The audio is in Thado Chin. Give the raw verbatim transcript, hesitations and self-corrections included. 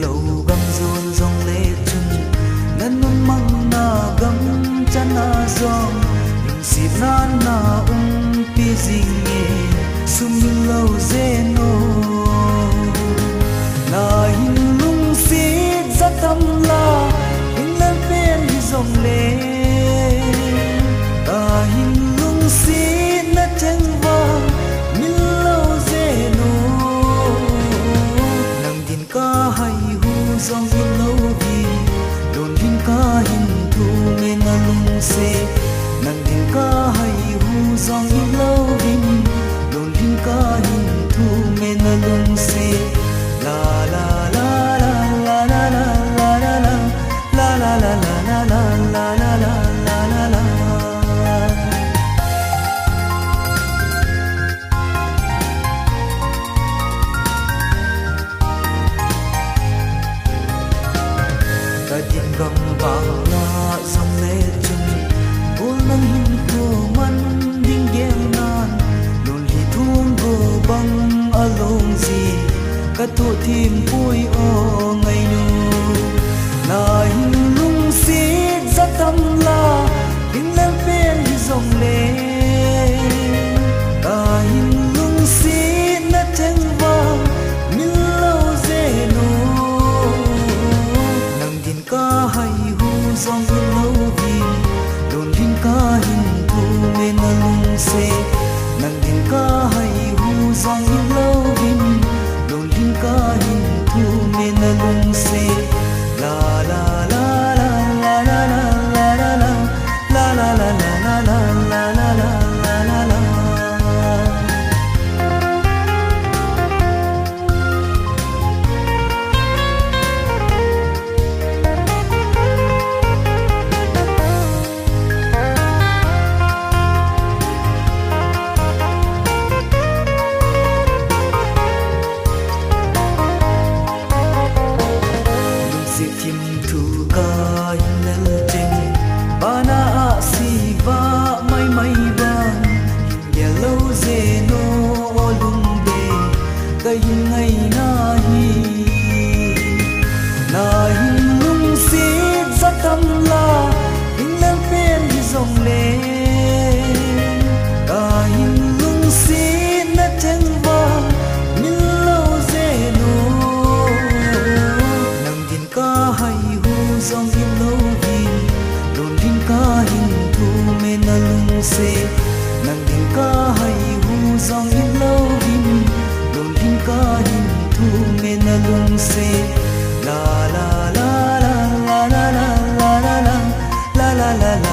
Lou gam jon jongle chun, na nunmangna gam chana jong, lungsetna na umpi jinge, sumil lou jeng o. Na hin lungset ja tam la, hin lel pen hi jongle, ka hin lungsetna cheng vang, mil lou jeng o. Nang din kahai hu jong in louvin, lungdin kahin thum e na lungset. Nang din kahai hu jong in louvin, lungdin kahin thum e na lungset. La la la la la la la la la la la la la la la la la la la la. Ka din gam bang la jongle chun, bul nang hin ko man ding gel nan, lungli thum go bang along ji, ka tu thim pui o ngainu. Na hin lungset ja tam la, hin lel pen hi jongle, ka hin lungsetna cheng vang, mil lou jeng o. Nang din kahai hu jong in louvin, lungdin kahin thum e na lungset. Nang din kahai hu jong in louvin, lungdin kahin thum e na lungset. La la la la la la la la la la la la la la la la la la la la. Lungset thim thu kahin lel cheng, bana a si va mai mai vang, hin gel lou jeng o, o lungdei, ka hin ngaina hi. Na hin lungset ja tam la, hin lel pen hi jongle, ka hin lungsetna cheng vang, mil lou jeng o. Nang din kahai hu jong in louvin, lungdin kahin thum e na lungset. Nang din kahai hu jong in louvin, lungdin kahin thum e na lungset. La la la la la la la la la la la la la la la.